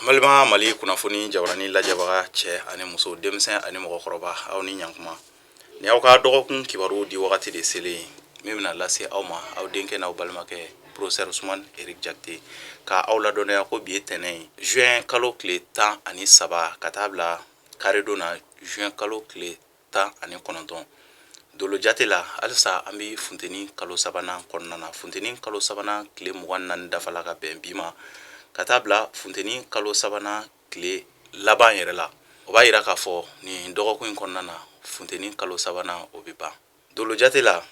Balima Mali kunnafoni jabarani lajɛbaga, cɛ ani muso, denmisɛn ani mɔgɔkɔrɔba, aw ni ɲankuma. Ni aw ka dɔgɔkun kibaru di wagati de selen min bɛna lase aw ma, aw denkɛ n'aw balimakɛ, professeur Usumani Eric Jakite, ka aw ladɔnniya ko bi ye tɛnɛn ye, juin kalo tile 13, ka taa bila karidon na, juin kalo tile 19. Dolo jate la, halisa an bɛ funteni kalo sabanan kɔnɔna na. Funteni kalo sabanan tile 24 dafala ka bɛn bi ma, ka taa bila funteni kalo sabanan tile laban yɛrɛ la. O b'a yira k'a fɔ nin dɔgɔkun in kɔnɔna na, funteni kalo sabanan, o bɛ ban. Dolo jate la,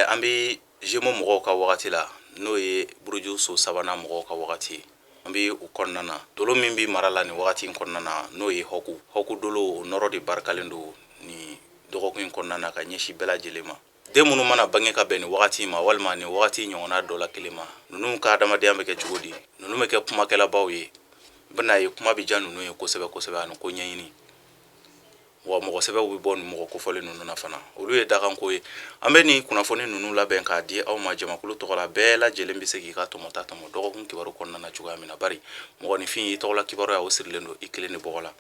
an bɛ Gémeaux mɔgɔw ka wagati la, n'o ye buruju so sabanan mɔgɔw ka wagati ye. An bɛ o kɔnɔna na. Dolo min bɛ mara la nin wagati in kɔnɔna na, n'o ye Hɔku, Hɔku dolo, o nɔrɔ de barikalen don nin dɔgɔkun in kɔnɔna na ka ɲɛsin bɛɛ lajɛlen ma. Den minnu mana bange ka bɛn nin wagati ma walima nin wagati ɲɔgɔnna dɔ la kelen ma, ninnu ka adamadenya bɛ kɛ cogo di? Ninnu bɛ kɛ kumakɛlabaw ye. I bɛna ye, kuma bɛ diya ninnu ye kosɛbɛ kosɛbɛ, ani ko ɲɛɲini wa mɔgɔ sɛbɛw bɛ bɔ nin mɔgɔ kofɔlen ninnu na fana. Olu ye dakanko ye. An bɛ nin kunnafoni ninnu labɛn k'a di aw ma jamakulu tɔgɔ la. Bɛɛ lajɛlen bɛ se k'i ka tɔmɔta tɔmɔ dɔgɔkun kibaru kɔnɔna na cogoya min na, bari mɔgɔninfin, i tɔgɔla kibaruya, o sirilen don i kelen de bɔgɔ la.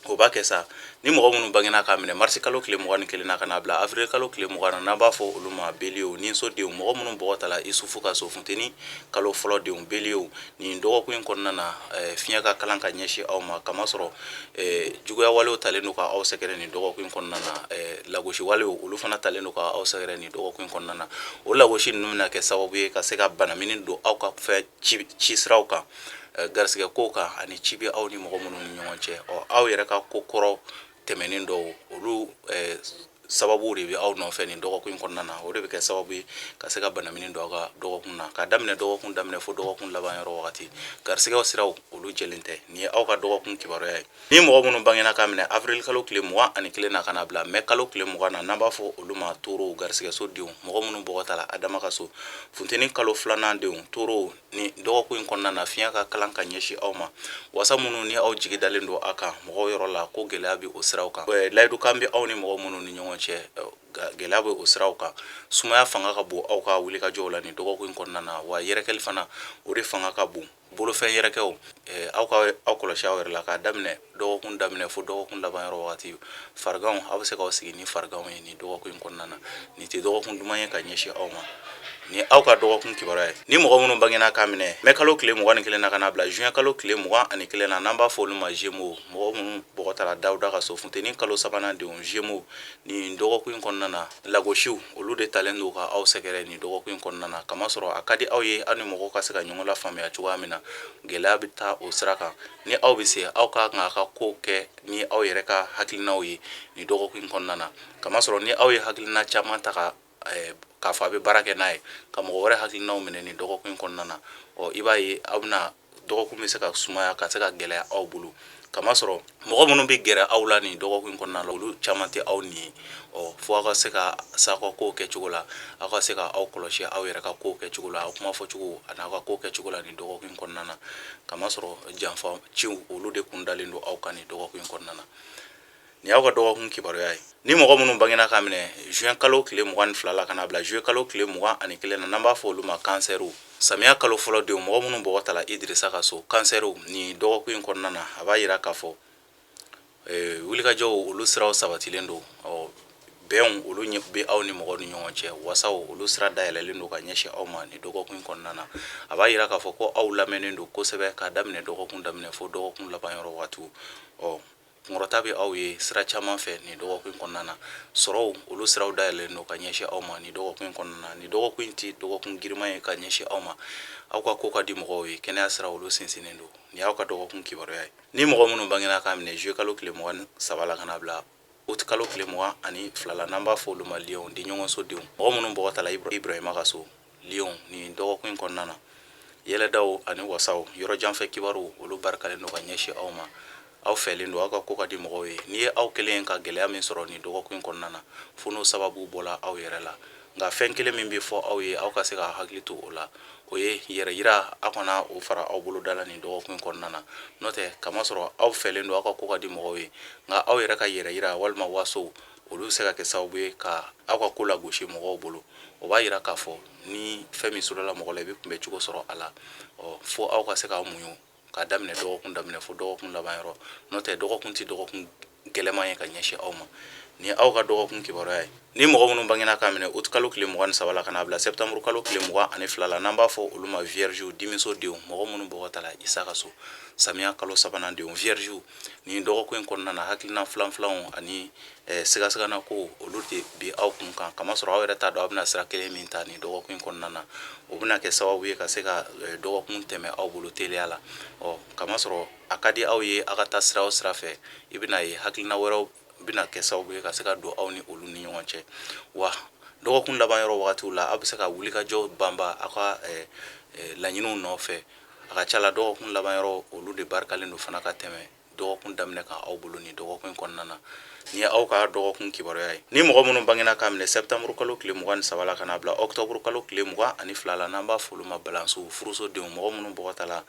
O b'a kɛ sa, ni mɔgɔ minnu bangena k'a minɛ marisi kalo tile 21 na ka n'a bila avril kalo tile 20 na, n'an b'a fɔ olu ma Bélier, ninso denw, mɔgɔ minnu bɔgɔ tala Isufu ka so, funteni kalo fɔlɔ denw, Bélier, nin dɔgɔkun in kɔnɔna na, fiɲɛ ka kalan ka ɲɛsin aw ma, kamasɔrɔ juguya walew talen don ka aw sɛgɛrɛ nin dɔgɔkun in kɔnɔna na. Lagosi walew, olu fana talen don ka aw sɛgɛrɛ nin dɔgɔkun in kɔnɔna na. O lagosi ninnu bɛna kɛ sababu ye ka se ka banamini don aw ka fɛn ci siraw kan, garisɛgɛ kow kan, ani ci bɛ aw ni mɔgɔ minnu ni ɲɔgɔn cɛ. Ɔ, aw yɛrɛ ka ko kɔrɔ tɛmɛnen dɔw, olu sababu de bɛ aw nɔfɛ nin dɔgɔkun in kɔnɔna na. O de bɛ kɛ sababu ye ka se ka banamini don aw ka dɔgɔkun na, ka daminɛ dɔgɔkun daminɛ fo dɔgɔkun laban yɔrɔ wagati. Garisɛgɛw siraw, olu jɛlen tɛ. Nin ye aw ka dɔgɔkun kibaruya ye. Ni mɔgɔ minnu bangena k'a minɛ avril kalo tile 21 na ka na bila mai kalo tile 20 na, n'an b'a fɔ olu ma taureau, garisɛgɛso denw, mɔgɔ minnu bɔgɔ tala Adama ka so, funteni kalo filanan denw, taureau, ni dɔgɔkun in kɔnɔna na, fiɲɛ ka kalan ka ɲɛsin aw ma. Wasa minnu ni aw jigi dalen don a kan mɔgɔw yɔrɔ la, ko gɛlɛya bɛ o siraw kan. Layidukan bɛ aw ni mɔgɔ minnu ni ɲɔgɔn cɛ, gɛlɛya bɛ o siraw kan. Sumaya fanga ka bon aw ka wulikajɔw la nin dɔgɔkun in kɔnɔna na, wa yɛrɛkɛli fana, o de fanga ka bon. Bolofɛn yɛrɛkɛw, aw ka aw kɔlɔsi aw yɛrɛ la k'a daminɛ dɔgɔkun daminɛ fo dɔgɔkun laban yɔrɔ wagati. Fariganw, aw bɛ se k'aw sigi ni fariganw ye nin dɔgɔkun in kɔnɔna na. Nin tɛ dɔgɔkun duman ye ka ɲɛsin aw ma. Ni aw ka dɔgɔkun kibaruya ye. Ni mɔgɔ minnu bangena k'a minɛ mai kalo tile 21 na ka n'a bila juin kalo tile 21 na, n'an b'a fɔ olu ma Gémeaux, mɔgɔ minnu bɔgɔ tara Dawuda ka so, funteni kalo sabanan denw, Gémeaux, nin dɔgɔkun in kɔnɔna na, lagosiw, olu de talen don ka aw sɛgɛrɛ nin dɔgɔkun in kɔnɔna na, kamasɔrɔ a ka di aw ye aw ni mɔgɔw ka se ka ɲɔgɔn lafaamuya cogoya min na. Gɛlɛya bɛ taa o sira kan. Ni aw bɛ se, aw ka kan ka kow kɛ ni aw yɛrɛ ka hakilinaw ye nin dɔgɔkun in kɔnɔna na, kamasɔrɔ ni aw ye hakilina caman ta ka k'a fɔ a bɛ baara kɛ n'a ye, ka mɔgɔ wɛrɛ hakilinaw minɛ nin dɔgɔkun in kɔnɔna na, ɔ, i b'a ye aw bɛna dɔgɔkun bɛ se ka sumaya, ka se ka gɛlɛya aw bolo, kamasɔrɔ mɔgɔ minnu bɛ gɛrɛ aw la nin dɔgɔkun in kɔnɔna la, olu caman tɛ aw nin ye. Ɔ, fo aw ka se ka s'aw ka kow kɛcogo la, aw ka se ka aw kɔlɔsi aw yɛrɛ ka kow kɛcogo la, aw kuma fɔcogo ani aw ka kow kɛcogo la nin dɔgɔkun in kɔnɔna na, kamasɔrɔ janfa ciw, olu de kun dalen don aw kan nin dɔgɔkun in kɔnɔna na. Nin y'aw ka dɔgɔkun kibaruya ye. Ni mɔgɔ minnu bangena k'a minɛ juin kalo tile 22 la ka n'a bila juillet kalo tile 21 na, n'an b'a fɔ olu ma kansɛriw, samiya kalo fɔlɔ denw, mɔgɔ minnu bɔgɔ tala Idirisa ka so, kansɛriw, nin dɔgɔkun in kɔnɔna na, a b'a yira k'a fɔ wulikajɔw, olu siraw sabatilen don. Ɔ, bɛnw, olu bɛ aw ni mɔgɔw ni ɲɔgɔn cɛ. Wasaw, olu sira dayɛlɛlen don ka ɲɛsin aw ma nin dɔgɔkun in kɔnɔna na. A b'a yira k'a fɔ ko aw lamɛnnen don kosɛbɛ k'a daminɛ dɔgɔkun daminɛ fo dɔgɔkun laban yɔrɔ waatiw. Ɔ, kunkɔrɔta bɛ aw ye sira caman fɛ nin dɔgɔkun in kɔnɔna na. Sɔrɔw, olu siraw dayɛlɛlen don ka ɲɛsin aw ma nin dɔgɔkun in kɔnɔna na. Nin dɔgɔkun in tɛ dɔgɔkun giriman ye ka ɲɛsin aw ma. Aw ka ko ka di mɔgɔw ye. Kɛnɛya sira, olu sinsinnen don. Nin y'aw ka dɔgɔkun kibaruya ye. Ni mɔgɔ minnu bangena k'a minɛ juillet kalo tile 23 la ka n'a bila août kalo tile 22 la, n'an b'a fɔ olu ma lion, denɲɔgɔnso denw, mɔgɔ minnu bɔgɔ tala Ibrahima ka so, lion, nin dɔgɔkun in kɔnɔna na, yɛlɛdaw ani wasaw, yɔrɔ janfɛ kibaruw, olu barikalen don ka ɲɛsin aw ma. Aw fɛlen don, aw ka ko ka di mɔgɔw ye. N'i ye aw kelen ka gɛlɛya min sɔrɔ nin dɔgɔkun in kɔnɔna na, fo n'o sababu bɔla aw yɛrɛ la. Nka fɛn kelen min bɛ fɔ aw ye, aw ka se ka hakili to o la, o ye yɛrɛ yira. Aw kana o fara aw boloda la nin dɔgɔkun in kɔnɔna na. N'o tɛ, kamasɔrɔ aw fɛlen don, aw ka ko ka di mɔgɔw ye, nka aw yɛrɛ ka yɛrɛ yira walima waso, olu bɛ se ka kɛ sababu ye ka aw ka ko lagosi mɔgɔw bolo. O b'a yira k'a fɔ ni fɛn min sɔrɔla mɔgɔ la, i bɛ kunbɛ cogo sɔrɔ a la. Ɔ, fo aw ka se k'aw muɲu. k'a daminɛ dɔgɔkun daminɛ fo dɔgɔkun laban yɔrɔ. N'o tɛ, dɔgɔkun tɛ dɔgɔkun gɛlɛman ye ka ɲɛsin aw ma. Ni aw ka dɔgɔkun kibaruya ye, ni mɔgɔ minnu bangena k'a minɛ uti kalo tile 23 la ka n'a bila sɛptanburu kalo tile 22 la, n'an b'a fɔ olu ma viergew, dimiso denw, mɔgɔ minnu bɔgɔ tala Isa ka so, samiya kalo sabanan denw, viergew, nin dɔgɔkun in kɔnɔna na, hakilina filan filanw ani sigasigana ko olu de bi aw kun kan, kamasɔrɔ aw yɛrɛ t'a dɔn aw bɛna sira kelen min ta nin dɔgɔkun in kɔnɔna na. O bɛna kɛ sababu ye ka se ka dɔgɔkun tɛmɛ aw bolo teliya la. Ɔ kamasɔrɔ a ka di aw ye aw ka taa sira o sira fɛ, i bɛna ye hakilina wɛrɛw bɛna kɛ sababu ye ka se ka don aw ni olu ni ɲɔgɔn cɛ. Wa dɔgɔkun laban yɔrɔ wagatiw la, aw bɛ se ka wulikajɔ banba aw ka laɲiniw nɔfɛ. A ka ca la, dɔgɔkun laban yɔrɔ olu de barikalen don fana ka tɛmɛ dɔgɔkun daminɛ kan aw bolo nin dɔgɔkun in kɔnɔna na. Ni ye aw ka dɔgɔkun kibaruya ye. Ni mɔgɔ minnu bangena k'a minɛ sɛptanburu kalo tile 23 la ka n'a bila ɔkutɔburu kalo tile 22 la, n'an b'a fɔ olu ma balansiw, furuso denw, mɔgɔ minnu bɔgɔ tala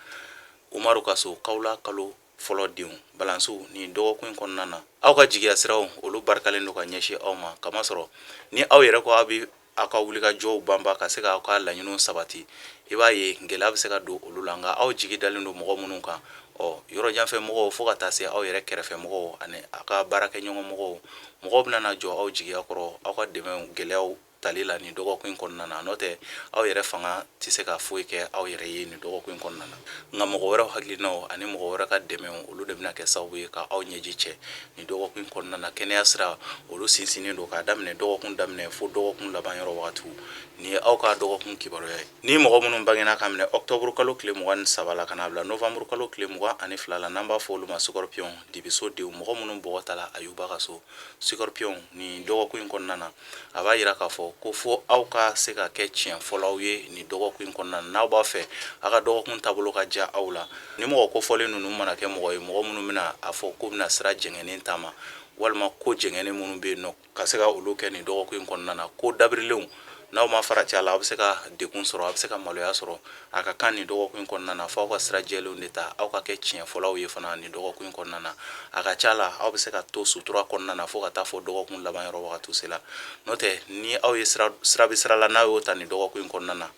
Umaru ka so, kawula kalo fɔlɔ denw, balansiw, nin dɔgɔkun in kɔnɔna na, aw ka jigiya siraw olu barikalen don ka ɲɛsin aw ma, kamasɔrɔ ni aw yɛrɛ ko aw bɛ aw ka wulikajɔw banba ka se k'aw ka laɲiniw sabati, i b'a ye gɛlɛya bɛ se ka don olu la. Nka aw jigi dalen don mɔgɔ minnu kan, ɔ yɔrɔ janfɛ mɔgɔw fo ka taa se aw yɛrɛ kɛrɛfɛ mɔgɔw ani aw ka baarakɛɲɔgɔn mɔgɔw, mɔgɔw bɛna na jɔ aw jigiya kɔrɔ aw ka dɛmɛ gɛlɛyaw tali la nin dɔgɔkun in kɔnɔna na. N'o tɛ, aw yɛrɛ fanga tɛ se ka foyi kɛ aw yɛrɛ ye nin dɔgɔkun in kɔnɔna na. Nka mɔgɔ wɛrɛw hakilinaw ani mɔgɔ wɛrɛ ka dɛmɛ, olu de bɛna kɛ sababu ye ka aw ɲɛji cɛ nin dɔgɔkun in kɔnɔna na. Kɛnɛya sira olu sinsinnen don k'a daminɛ dɔgɔkun daminɛ fo dɔgɔkun laban yɔrɔ wagatiw. Nin ye aw ka dɔgɔkun kibaruya ye. Ni mɔgɔ minnu bangena k'a minɛ ɔkutɔburu kalo tile 23 la ka n'a bila novanburu kalo tile 22 la, n'an b'a fɔ olu ma scorpion, dibiso denw, mɔgɔ minnu bɔgɔ tala Ayuba ka so, scorpion, nin dɔgɔkun in kɔnɔna na, a b'a yira k'a fɔ ko fo aw ka se ka kɛ tiɲɛ fɔlaw ye nin dɔgɔkun in kɔnɔna na, n'aw b'a fɛ aw ka dɔgɔkun taabolo ka diya aw la. Ni mɔgɔ kofɔlen ninnu mana kɛ mɔgɔ ye, mɔgɔ minnu bɛna a fɔ k'u bɛna sira jɛngɛnnen taama walima ko jɛngɛnnen minnu bɛ yen nɔ, ka se ka olu kɛ nin dɔgɔkun in kɔnɔna na, ko dabirilenw, n'aw ma farati a la, aw bɛ se ka degun sɔrɔ, aw bɛ se ka maloya sɔrɔ. A ka kan nin dɔgɔkun in kɔnɔna na, fo aw ka sira jɛlenw de ta, aw ka kɛ tiɲɛ fɔlaw ye fana nin dɔgɔkun in kɔnɔna na. A ka ca la, aw bɛ se ka to sutura kɔnɔna na fo ka taa fɔ dɔgɔkun laban yɔrɔ wagati sela. N'o tɛ, ni aw ye sira bɛ sira la, n'a y'o ta nin dɔgɔkun in kɔnɔna na,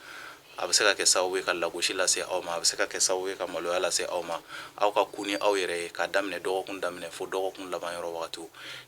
a bɛ se ka kɛ sababu ye ka lagosi lase aw ma, a bɛ se ka kɛ sababu ye ka maloya lase aw ma. Aw ka kun ni aw yɛrɛ ye k'a daminɛ dɔgɔkun daminɛ fo dɔgɔkun laban yɔrɔ wagati.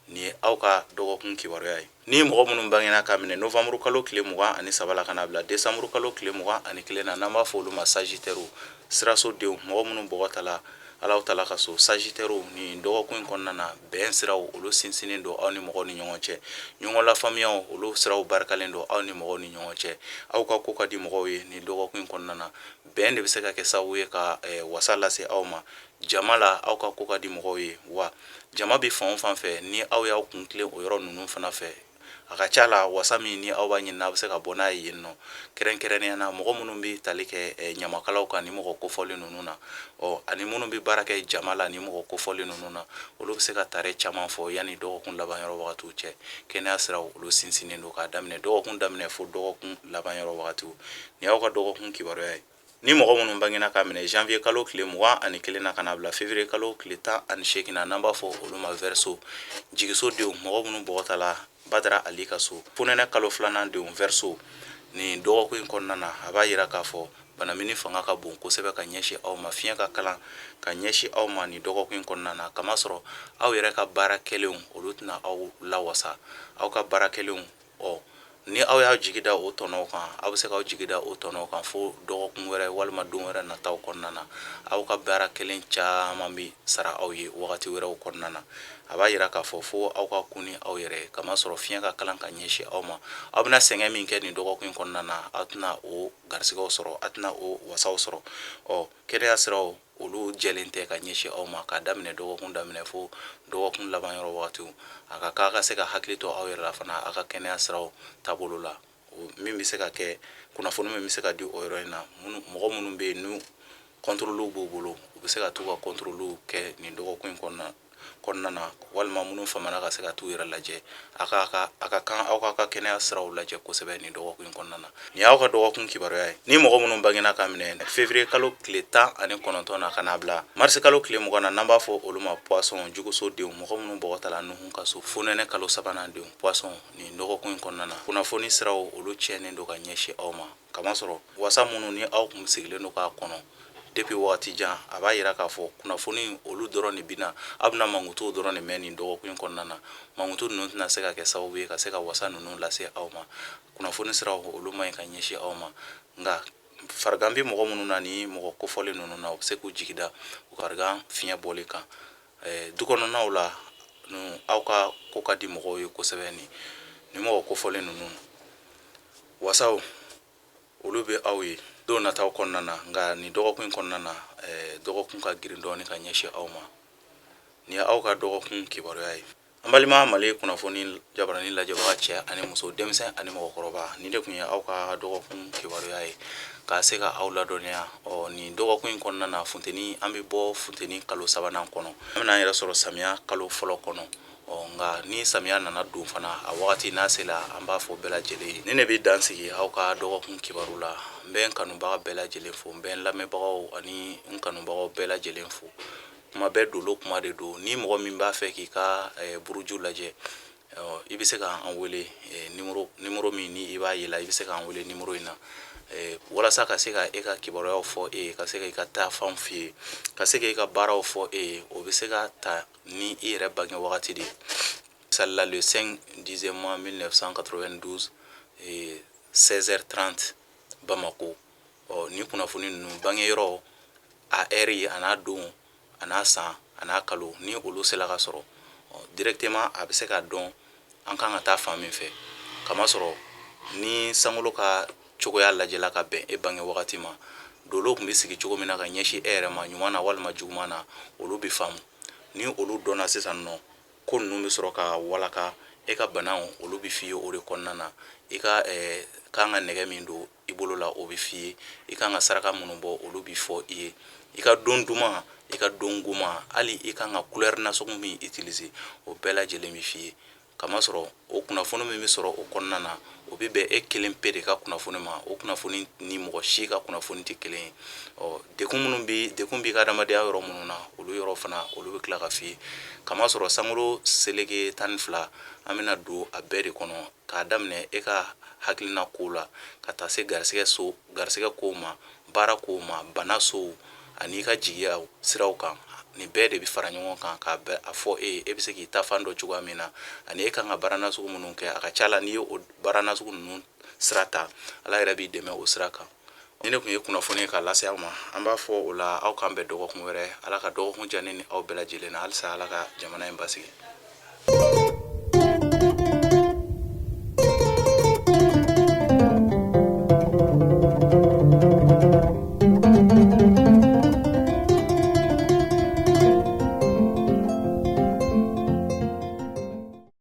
Nin ye aw ka dɔgɔkun kibaruya ye. Ni mɔgɔ minnu bangena k'a minɛ novanburu kalo tile 23 la ka n'a bila desanburu kalo tile 21 na, n'an b'a fɔ olu ma sagittairew, siraso denw, mɔgɔ minnu bɔgɔ tala Alahu tala ka so, sagittairew, nin dɔgɔkun in kɔnɔna na, bɛn siraw olu sinsinnen don aw ni mɔgɔw ni ɲɔgɔn cɛ. Ɲɔgɔn lafaamuyaw olu siraw barikalen don aw ni mɔgɔw ni ɲɔgɔn cɛ. Aw ka ko ka di mɔgɔw ye nin dɔgɔkun in kɔnɔna na. Bɛn de bɛ se ka kɛ sababu ye ka wasa lase aw ma jama la. Aw ka ko ka di mɔgɔw ye, wa jama bɛ fan o fan fɛ, ni aw y'aw kun tilen o yɔrɔ ninnu fana fɛ, a ka ca la, wasa min ni aw b'a ɲini, n'a bɛ se ka bɔ n'a ye yen nɔ, kɛrɛnkɛrɛnnenya na mɔgɔ minnu bɛ tali kɛ ɲamakalaw kan ni mɔgɔ kofɔlen ninnu na, ɔ ani minnu bɛ baara kɛ jama la ni mɔgɔ kofɔlen ninnu na, olu bɛ se ka tare caman fɔ yanni dɔgɔkun laban yɔrɔ wagatiw cɛ. Kɛnɛya siraw olu sinsinnen don k'a daminɛ dɔgɔkun daminɛ fo dɔgɔkun laban yɔrɔ wagatiw. Nin y'aw ka dɔgɔkun kibaruya ye. Ni mɔgɔ minnu bangena k'a minɛ janvier kalo tile 21 na ka n'a bila février kalo tile 18 na, n'an b'a fɔ olu ma verseau, jigiso denw, mɔgɔ minnu bɔgɔ tala Badara Ali ka so, fonɛnɛ kalo filanan denw, verseau, nin dɔgɔkun in kɔnɔna na, a b'a yira k'a fɔ banamini fanga ka bon kosɛbɛ ka ɲɛsin aw ma, fiɲɛ ka kalan ka ɲɛsin aw ma nin dɔgɔkun in kɔnɔna na, kamasɔrɔ aw yɛrɛ ka baara kɛlenw olu tɛna aw lawasa. Aw ka baara kɛlenw, ɔ ni aw y'aw jigi da o tɔnɔw kan, aw bɛ se k'aw jigi da o tɔnɔw kan fo dɔgɔkun wɛrɛ walima don wɛrɛ nataw kɔnɔna na. Aw ka baara kelen caman bɛ sara aw ye wagati wɛrɛw kɔnɔna na. A b'a yira k'a fɔ fo aw ka kun ni aw yɛrɛ ye, kamasɔrɔ fiɲɛ ka kalan ka ɲɛsin aw ma. Aw bɛna sɛgɛn min kɛ nin dɔgɔkun in kɔnɔna na, aw tɛna o garisigɛw sɔrɔ, aw tɛna o wasaw sɔrɔ. Ɔ kɛnɛya siraw olu jɛlen tɛ ka ɲɛsin aw ma k'a daminɛ dɔgɔkun daminɛ fo dɔgɔkun laban yɔrɔ wagatiw. A ka k'a ka se ka hakili to aw yɛrɛ la fana aw ka kɛnɛya siraw taabolo la. Min bɛ se ka kɛ kunnafoni min bɛ se ka di o yɔrɔ in na, mɔgɔ minnu bɛ yen n'u kɔntɔrɔliw b'u bolo, u bɛ se ka t'u ka kɔntɔrɔliw kɛ nin dɔgɔkun in kɔnɔna na, walima minnu famana ka se ka t'u yɛrɛ lajɛ, a ka kan aw ka kɛnɛya siraw lajɛ kosɛbɛ nin dɔgɔkun in kɔnɔna na. Nin y'aw ka dɔgɔkun kibaruya ye. Ni mɔgɔ minnu bangena k'a minɛ février kalo tile 19 na ka n'a bila mars kalo tile 20 na, n'an b'a fɔ olu ma poisson, juguso denw, mɔgɔ minnu bɔgɔ tala Nuhun ka so, fonɛnɛ kalo sabanan denw, poisson, nin dɔgɔkun in kɔnɔna na, kunnafoni siraw olu tiɲɛnen don ka ɲɛsin aw ma, kamasɔrɔ wasa minnu ni aw kun sigilen don k'a kɔnɔ Depuis wagati jan, a b'a yira k'a fɔ kunnafoni olu dɔrɔn de bɛna, aw bɛna mankutuw dɔrɔn de mɛn nin dɔgɔkun in kɔnɔna na. Mankutu ninnu tɛna se ka kɛ sababu ye ka se ka wasa ninnu lase aw ma. Kunnafoni siraw olu man ɲi ka ɲɛsin aw ma, nka farigan bɛ mɔgɔ minnu na ni mɔgɔ kofɔlen ninnu na, u bɛ se k'u jigi da u farigan fiɲɛ bɔli kan. Du kɔnɔnaw la, aw ka ko ka di mɔgɔw ye kosɛbɛ. Ni mɔgɔ kofɔlen ninnu, wasaw olu bɛ aw ye don nataw kɔnɔna na. Nka nin dɔgɔkun in kɔnɔna na, dɔgɔkun ka girin dɔɔni ka ɲɛsin aw ma. Nin ye aw ka dɔgɔkun kibaruya ye. An balima Mali kunnafoni jabarani lajɛbaga cɛ ani muso, denmisɛn ani mɔgɔkɔrɔba, nin de tun ye aw ka dɔgɔkun kibaruya ye ka se ka aw ladɔnniya. Ɔ nin dɔgɔkun in kɔnɔna na, funteni, an bɛ bɔ funteni kalo sabanan kɔnɔ, an bɛna an yɛrɛ sɔrɔ samiya kalo fɔlɔ kɔnɔ. Ɔ nka ni samiya nana don fana, a wagati n'a sera, an b'a fɔ bɛɛ lajɛlen ye. Ni ne bɛ dan sigi aw ka dɔgɔkun kibaru la. N bɛ n kanubaga bɛɛ lajɛlen fo, n bɛ n lamɛnbagaw ani n kanubagaw bɛɛ lajɛlen fo. Kuma bɛɛ dolo kuma de don. Ni mɔgɔ min b'a fɛ k'i ka buruju lajɛ, i bɛ se k'an wele numéro min ni i b'a yela, i bɛ se k'an wele numéro in na walasa ka se ka e ka kibaruyaw fɔ e ye, ka se ka i ka taafanw f'i ye, ka se ka i ka baaraw fɔ e ye. O bɛ se ka ta ni i yɛrɛ bange wagati de ye. Misali la, le 5 10e mois 1992, 16h30, Bamako. Ɔ ni kunnafoni ninnu, bange yɔrɔ, a heure, a n'a don, a n'a san, a n'a kalo, ni olu sera ka sɔrɔ directement, a bɛ se ka dɔn an kan ka taa fan min fɛ. Kamasɔrɔ ni sankolo ka cogoya lajɛla ka bɛn e bange wagati ma, dolo tun bɛ sigi cogo min na ka ɲɛsin e yɛrɛ ma, ɲuman na walima juguman na, olu bɛ faamu. Ni olu dɔnna sisan nɔ, ko ninnu bɛ sɔrɔ ka walaka. E ka banaw, olu bɛ f'i ye o de kɔnɔna na. I ka kan ka nɛgɛ min don i bolo la, o bɛ f'i ye. I kan ka saraka minnu bɔ, olu bɛ fɔ i ye. I ka don duman, i ka don goman, hali i kan ka couleur nasugu min utiliser, o bɛɛ lajɛlen bɛ f'i ye. Kamasɔrɔ o kunnafoni min bɛ sɔrɔ o kɔnɔna na, o bɛ bɛn e kelen pe de ka kunnafoni ma. O kunnafoni ni mɔgɔ si ka kunnafoni tɛ kelen ye. Ɔ dekun minnu bɛ, dekun b'i ka adamadenya yɔrɔ minnu na, olu yɔrɔ fana, olu bɛ tila ka f'i ye. Kamasɔrɔ sankolo seleke 12, an bɛna don a bɛɛ de kɔnɔ, k'a daminɛ e ka hakilina ko la ka taa se garisɛgɛ so, garisɛgɛ kow ma, baara kow ma, bana sow ani i ka jigiya siraw kan. Nin bɛɛ de bɛ fara ɲɔgɔn kan k'a bɛ a fɔ e ye, e bɛ se k'i ta fan dɔn cogoya min na, ani e kan ka baara nasugu minnu kɛ. A ka ca la, n'i ye o baara nasugu ninnu sira ta, Ala yɛrɛ b'i dɛmɛ o sira kan. Ni ne tun ye kunnafoni k'a lase aw ma, an b'a fɔ o la aw k'an bɛn dɔgɔkun wɛrɛ. Ala ka dɔgɔkun diya ne ni aw bɛɛ lajɛlen na. Halisa Ala ka jamana in basigi.